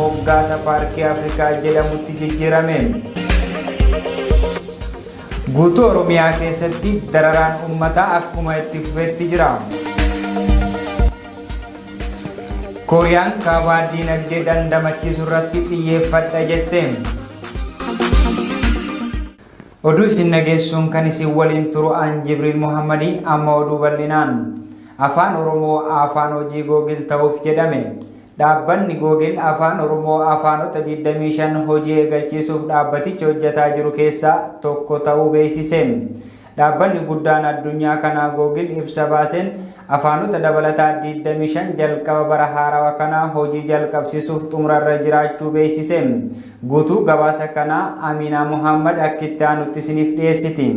moggaasa Paarkii Afrikaa jedhamutti jijjiirame. Guutuu Oromiyaa keessatti dararaan uummataa akkuma itti fufetti jira. Kooriyaan Kaabaa diinagdee dandamachiisu irratti xiyyeeffadha jette. Oduu isin dhageessuun kan isin waliin turu an Jibriil Muhammadii amma oduu bal'inaan. Afaan Oromoo afaan hojii Googil ta'uuf jedhame. Dhaabbanni Googil Afaan Oromoo afaanota 25 hojii eegalchiisuuf dhaabbatichi hojjataa jiru keessaa tokko ta'uu beeksise. Dhaabbanni guddaan addunyaa kanaa Googil ibsa baaseen afaanota dabalataa 25 jalqaba bara haarawa kanaa hojii jalqabsiisuuf xumurarra jiraachuu beeksise. Guutuu gabaasa kanaa Amiinaa Muhaammad akka itti aanutti isiniif dhiyeessiti.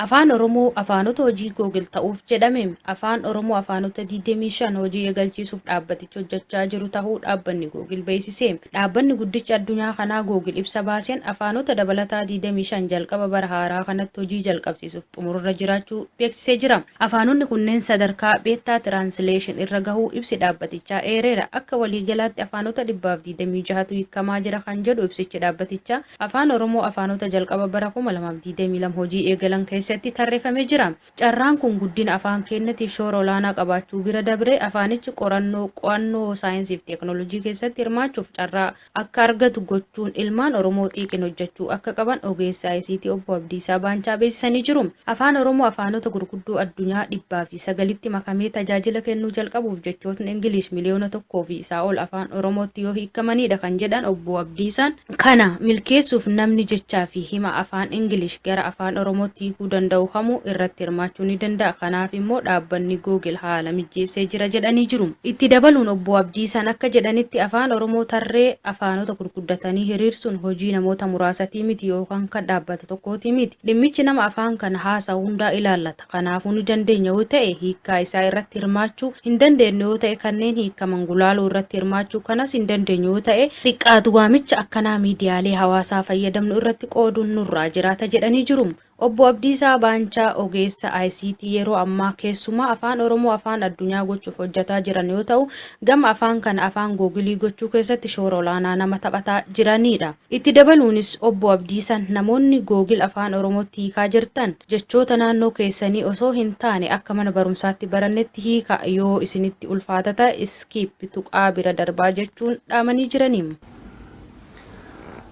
Afaan Oromoo afaanota hojii Google ta'uuf jedhame. Afaan Oromoo afaanota 25 hojii eegalchiisuuf dhaabbatichi hojjechaa jiru tahuu dhaabbanni Google beeksise. Dhaabbanni guddichi addunyaa kanaa Google ibsa baaseen afaanota dabalataa 25 jalqaba bara haaraa kanatti hojii jalqabsiisuuf xumurarra jiraachuu beeksisee jira. Afaanonni kunneen sadarkaa Beta Translation irra gahuu ibsi dhaabbatichaa eereera. Akka waliigalaatti afaanota 126tu hiikamaa jira kan jedhu ibsichi dhaabbatichaa, Afaan Oromoo afaanota jalqaba bara 2022 hojii eegalan keessatti tarreeffamee jira. Carraan kun guddina afaan keennatiif shoora olaanaa qabaachuu bira dabree afaanichi qorannoo, qo'annoo saayinsiif teeknoolojii keessatti hirmaachuuf carraa akka argatu gochuun ilmaan Oromoo xiiqiin hojjachuu akka qaban ogeessi ICT Obbo Abdiisaa Baanchaa beeksisanii jiru. Afaan Oromoo afaanota gurguddoo addunyaa 109tti makamee tajaajila kennuu jalqabuuf jechootni English 1,000,000 fi isaa ol Afaan Oromootti yoo hiikkamaniidha kan jedhan Obbo Abdiisaan, Kana milkeessuuf namni jechaa fi hima afaan English gara afaan Oromootti hiikuu danda'u kamuu irratti hirmaachuu ni danda'a. Kanaaf immoo dhaabbanni Google haala mijjeessee jira jedhanii jiru. Itti dabaluun Obbo Abdiisaan akka jedhanitti afaan Oromoo tarree afaanota gurguddatanii hiriirsuun hojii namoota muraasatii miti yookaan kan dhaabbata tokkootii miti. Dhimmichi nama afaan kana haasa'u hundaa ilaallata. Kanaafuu ni dandeenya yoo ta'e hiikkaa isaa irratti hirmaachuu, hin dandeenyu yoo ta'e kanneen hiikkaman gulaaluu irratti hirmaachuu, kanas hin dandeenyu yoo ta'e xiqqaatu waamicha akkanaa miidiyaalee hawaasaa fayyadamnu irratti qooduun nurraa jiraata jedhanii jiru. Obbo Abdiisaa Baanchaa ogeessa ICT yeroo ammaa keessumaa Afaan Oromoo afaan addunyaa gochuuf hojjataa jiran yoo ta'u, gama afaan kana afaan googilii gochuu keessatti shoora olaanaa nama taphataa jiraniidha. Itti dabaluunis Obbo Abdiisaan namoonni Google Afaan Oromootti hiikaa jirtan jechoota naannoo keessanii osoo hin taane akka mana barumsaatti barannetti hiikaa yoo isinitti ulfaata ta'e skip tuqaa bira darbaa jechuun dhaamanii jirani.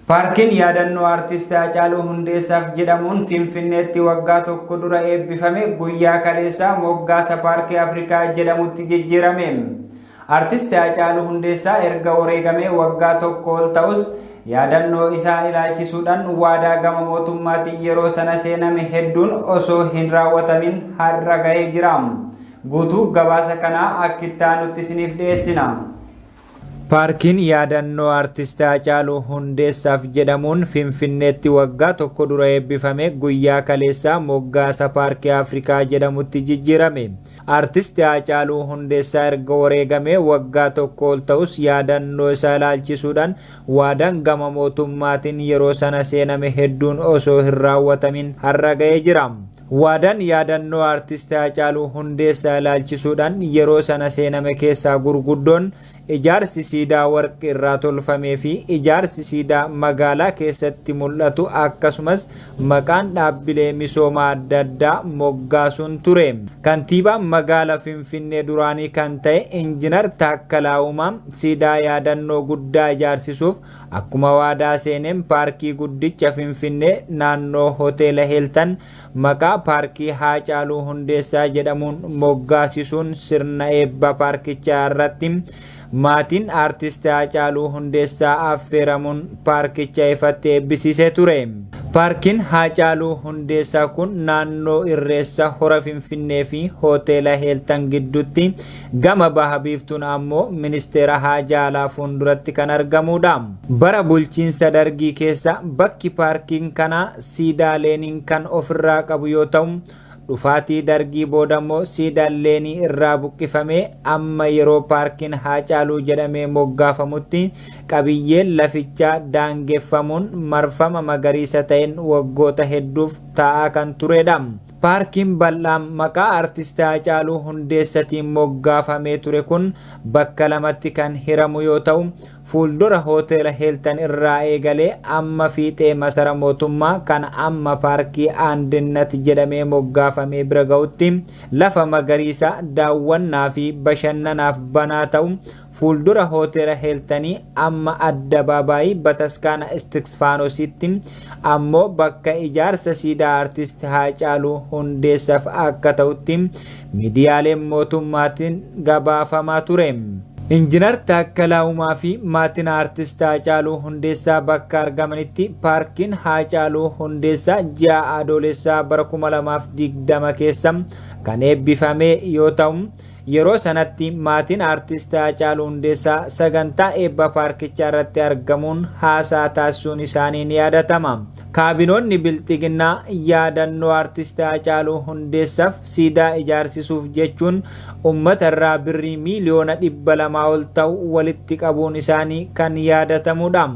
Paarkiin yaadannoo Artist Haacaaluu Hundeessaaf jedhamuun Finfinneetti waggaa tokko dura eebbifame guyyaa kaleessaa moggaasa Paarkii Afrikaa jedhamutti jijjiirame. Artist Haacaaluu Hundeessaa erga wareegamee waggaa tokko ol ta'us yaadannoo isaa ilaalchisuudhaan waadaa gama mootummaatiin yeroo sana seename hedduun osoo hin raawwatamin har'a gahee jira. Guutuu gabaasa kanaa akka itti aanutti isiniif dhiyeessina. Paarkiin yaadannoo Artist Haacaaluu Hundeessaaf jedhamuun Finfinneetti waggaa tokko dura eebbifame guyyaa kaleessaa moggaasa Paarkii Afrikaa jedhamutti jijjiirame. Artist Haacaaluu Hundeessaa erga wareegamee waggaa tokko ol ta'us yaadannoo isaa ilaalchisuudhaan waadaan gama mootummaatiin yeroo sana seename hedduun osoo hin raawwatamin har'a ga'ee jira. Waadaan yaadannoo Artist Haacaaluu Hundeessaa ilaalchisuudhaan yeroo sana seename keessaa gurguddoon ijaarsi siidaa warqii irraa tolfamee fi ijaarsi siidaa magaalaa keessatti mul'atu akkasumas maqaan dhaabbilee misoomaa adda addaa moggaasuun ture. Kantiibaa magaala Finfinnee duraanii kan ta'e Injinar Taakkalaa Uumaa siidaa yaadannoo guddaa ijaarsisuuf Akkuma waadaa seeneen paarkii guddicha Finfinnee naannoo Hoteela Heeltan maqaa Paarkii Haacaaluu Hundeessaa jedhamuun moggaasisuun sirna eebba paarkichaa irratti maatiin Aartist Haacaaluu Hundeessaa affeeramuun paarkicha ifatti eebbisiisee ture. Paarkiin Haacaaluu Hundeessaa kun naannoo Irreessa Hora Finfinnee fi Hoteela Heeltan gidduutti Gama baha biiftuun ammoo Ministeera Haajaa Alaa fuunduratti kan argamuudha. Bara bulchiinsa Dargii keessa bakki paarkiin kanaa siidaa Leeniin kan ofirraa qabu yoo ta'u, dhufaatii Dargii boodammoo siidaan Leenii irraa buqqifamee amma yeroo paarkiin Haacaaluu jedhamee moggaafamutti qabiyyeen lafichaa daangeffamuun marfama magariisa ta'een waggoota hedduuf taa'aa kan tureedha. Paarkiin bal'aan maqaa Artist Haacaaluu Hundeessatiin moggaafamee ture kun bakka lamatti kan hiramu yoo ta'u, fuuldura hoteela Heeltan irraa eegalee amma fiixee masara mootummaa kan amma paarkii Andinnat jedhamee moggaafamee bira ga'utti lafa magariisa daawwannaa fi bashannanaaf banaa ta'u fuuldura hoteela Heeltanii amma addabaabaayii bataskaana Istikfaanositti ammoo bakka ijaarsa siidaa artist Haacaaluu Hundeessaaf akka ta'utti miidiyaaleen mootummaatiin gabaafamaa ture. Injinar Taakkalaa Uumaa fi maatiin aartist Haacaaluu Hundeessaa bakka argamanitti paarkiin Haacaaluu Hundeessaa ji'a Adoolessaa bara 2020 keessa kan eebbifame yoo ta'u, yeroo sanatti maatiin aartist Haacaaluu Hundeessaa sagantaa eebba paarkichaa irratti argamuun haasaa taasisuun isaanii ni yaadatama. Kaabinoonni Bilxiginnaa yaadannoo aartist Haacaaluu Hundeessaaf siidaa ijaarsisuuf jechuun uummata irraa birrii miiliyoona 200 ol ta'u walitti qabuun isaanii kan yaadatamudha.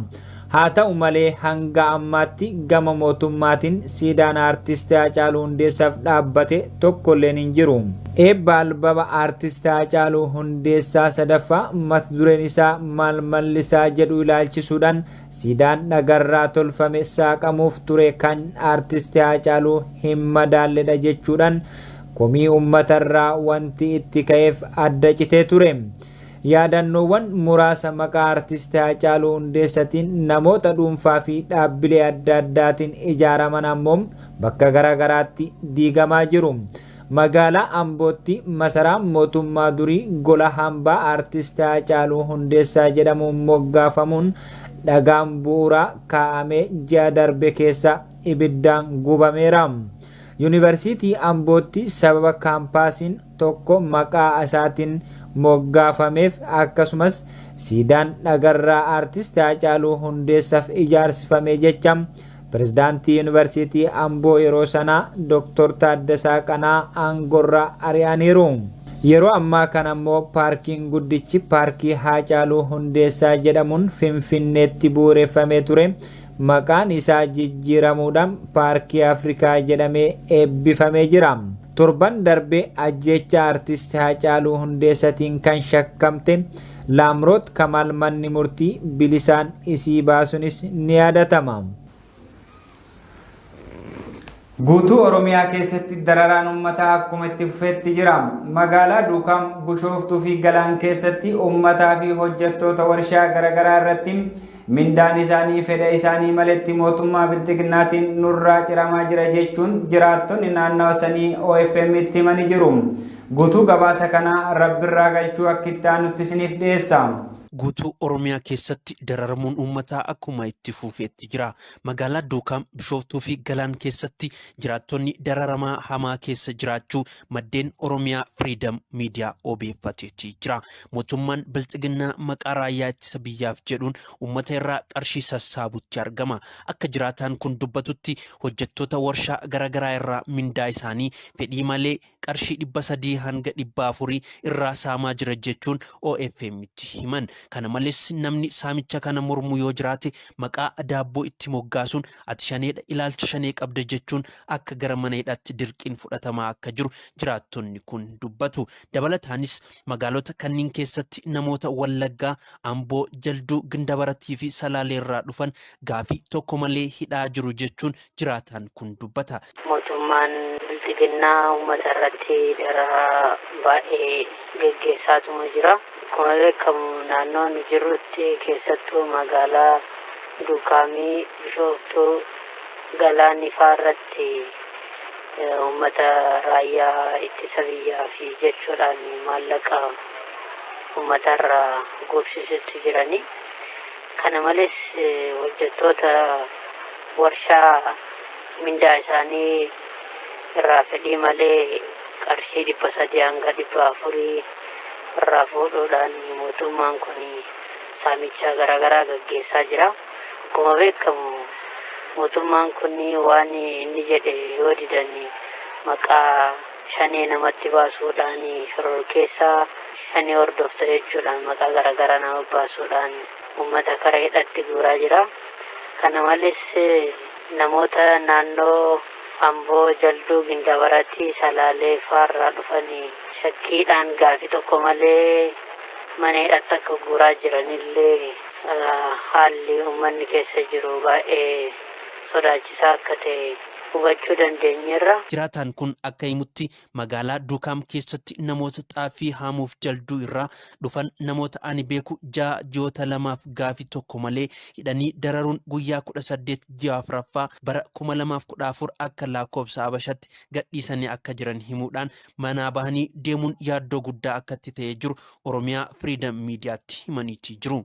Haa ta'u malee hanga ammaatti gama mootummaatiin siidaan aartist Haacaaluu Hundeessaaf dhaabbate tokkolleen hin jiru. Eebba albama aartist Haacaaluu Hundeessaa sadaffaa mata dureen isaa maal mallisaa jedhu ilaalchisuudhaan siidaan dhagarraa tolfame saaqamuuf ture kan aartist Haacaaluu hin madaalledha jechuudhaan komii uummatarraa wanti itti ka'eef adda citee ture. Yaadannoowwan muraasa maqaa aartist Haacaaluu Hundeessatiin namoota dhuunfaa fi dhaabbilee adda addaatiin ijaaraman ammoo bakka garaagaraatti diigamaa jiru. Magaalaa Ambootti masaraan mootummaa durii gola hambaa aartist Haacaaluu Hundeessaa jedhamuun moggaafamuun dhagaan bu'uuraa kaa'amee ji'a darbe keessa ibiddaan gubameera. Yuunivarsiitii Ambootti sababa kaampaasiin tokko maqaa isaatiin moggaafameef akkasumas siidaan dhagarraa aartist Haacaaluu Hundeessaaf ijaarsifame jecha pirezidaantii Yuunivarsiitii Amboo yeroo sanaa Dr. Taaddasaa Qanaa aangorraa ari'aniiru. Yeroo ammaa kana immoo paarkiin guddichi paarkii Haacaaluu Hundeessaa jedhamuun Finfinneetti bu'uureffamee ture. Maqaan isaa jijjiiramuudhaan paarkii Afrikaa jedhamee eebbifamee jira. Torban darbe ajjecha aartist Haacaaluu Hundeessatiin kan shakkamte Laamroot Kamaal manni murtii bilisaan isii baasuunis ni yaadatama. Guutuu Oromiyaa keessatti dararaan uummataa akkuma itti fufeetti jira. Magaalaa Duukam, Bushooftuu fi Galaan keessatti uummataa fi hojjettoota warshaa garaagaraa irratti mindaan isaanii fedha isaanii maletti mootummaa Bilxiginnaatiin nurraa ciramaa jira jechuun jiraattonni naannawa sanii OFM itti himanii jiru. Guutuu gabaasa kanaa Rabbirraa galchuu akka itti aanutti isiniif dhiyeessa. Guutuu Oromiyaa keessatti dararamuun uummataa akkuma itti fufeetti jira. Magaalaa Duukam, Bishooftuu fi Galaan keessatti jiraattonni dararamaa hamaa keessa jiraachuu maddeen Oromiyaa Freedom Media obeeffateetii jira. Mootummaan Bilxiginnaa maqaa raayyaa ittisa biyyaaf jedhuun uummata irraa qarshii sassaabutti argama. Akka jiraataan kun dubbatutti hojjettoota warshaa garaagaraa irraa mindaa isaanii fedhii malee qarshii 300 hanga 400 irraa saamaa jira jechuun OFM'tti himan. Kana malees namni saamicha kana mormu yoo jiraate maqaa daabboo itti moggaasuun ati shaneedha ilaalcha shanee qabda jechuun akka gara mana hidhaatti dirqiin fudhatamaa akka jiru jiraattonni kun dubbatu. Dabalataanis magaalota kanneen keessatti namoota Wallaggaa, Amboo, Jalduu, Gindabaratii fi Salaalee irraa dhufan gaafii tokko malee hidhaa jiru jechuun jiraataan kun dubbata. Mootummaan Bilxiginnaa uummata irratti dararaa baay'ee geggeessaatuma jira. Akkuma beekamu naannoo nu jirrutti keessattuu magaalaa Duukaamii, Bishooftuu, Galaan ifaa irratti uummata raayyaa ittisa biyyaa fi jechuudhaan maallaqa uummata irraa guursisutti jirani. Kana malees hojjettoota warshaa mindaa isaanii irraa fedhii malee qarshii 300 hanga 400 irraa fuudhuudhaan mootummaan kun saamicha garaagaraa gaggeessaa jira. Akkuma beekamu mootummaan kun waan inni jedhe yoo didan maqaa shanee namatti baasuudhaan shororkeessaa shanee hordofta jechuudhaan maqaa garaagaraa nama baasuudhaan uummata karaa hidhatti guuraa jira. Kana malees namoota naannoo Amboo, Jalduu, Gindabaratii, Salaalee faarraa dhufanii shakkiidhaan gaafii tokko malee mana hidhatti akka guuraa jiranillee Haalli uummanni keessa jiru baay'ee sodaachisaa akka ta'e hubachuu dandeenyeerra. Jiraataan kun akka himutti magaalaa Duukaam keessatti namoota xaafii haamuuf jalduu irraa dhufan namoota ani beeku 6 ji'oota lamaaf gaafii tokko malee hidhanii dararuun guyyaa 18 ji'a 4ffaa bara 2014 akka lakkoofsa Habashatti gadhiisanii akka jiran himuudhaan manaa bahanii deemuun yaaddoo guddaa akka itti ta'ee jiru Oromiyaa Firiidam Miidiyaatti himaniitii jiru.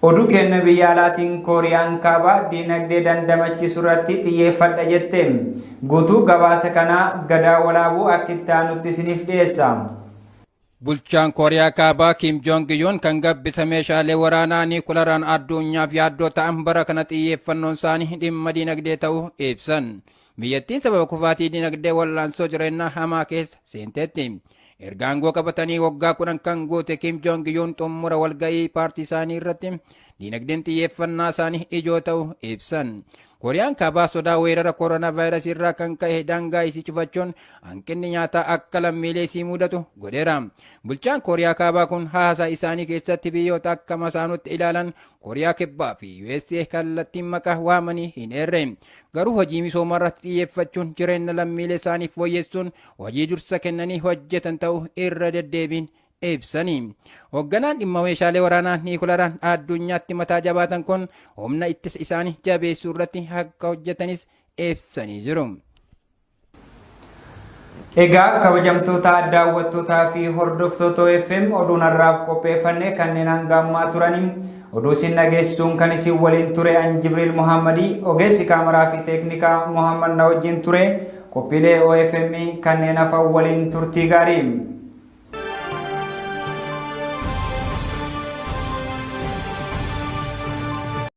Oduu kenna biyya alaatiin Kooriyaan Kaabaa diinagdee dandamachiisuu irratti xiyyeeffadha jette. Guutuu gabaasa kanaa Gadaa Walaabuu akka itti aanutti isiniif dhiyeessa. Bulchaan Kooriyaa Kaabaa Kim Jong Un kan gabbisa meeshaalee waraanaa niikularaan addunyaaf yaaddoo ta'an bara kana xiyyeeffannoon isaanii dhimma diinagdee ta'uu ibsan. Biyyattiin sababa kufaatii diinagdee wal'aansoo jireenyaa hamaa keessa seenteetti. Erga aangoo qabatanii waggaa 10 kan guute Kim Jong Un xumura walga'ii paartii isaanii irratti diinagdeen xiyyeeffannaa isaanii ijoo ta'uu ibsan. Kooriyaan Kaabaa sodaa weerara koronaa vaayirasii irraa kan ka'e daangaa isii cufachuun hanqinni nyaataa akka lammiilee isii mudatu godheera. Bulchaan Kooriyaa Kaabaa kun haasaa isaanii keessatti biyyoota akka masaanutti ilaalan Kooriyaa Kibbaa fi USA kallattiin maqaa waamanii hin eerre. Garuu hojii misoomaa irratti xiyyeeffachuun jireenya lammiilee isaaniif fooyyessuun hojii dursa kennanii hojjetan ta'uu irra deddeebiin ibsanii. Hoogganaan dhimma meeshaalee waraanaa niikularaan addunyaatti mataa jabaatan kun humna ittisa isaanii jabeessuu irratti akka hojjetanis ibsanii jiru. Egaa kabajamtoota daawwattootaa fi hordoftoota OFM, oduun har'aaf qopheeffanne kanneen hanga ammaa turanii. Oduu isin dhageessisuun kan isin waliin ture an Jibriil Muhammadii, ogeessi kaameraa fi teeknikaa Muhammad na wajjin ture. Qophiilee OFM kanneen hafan waliin turtii gaarii.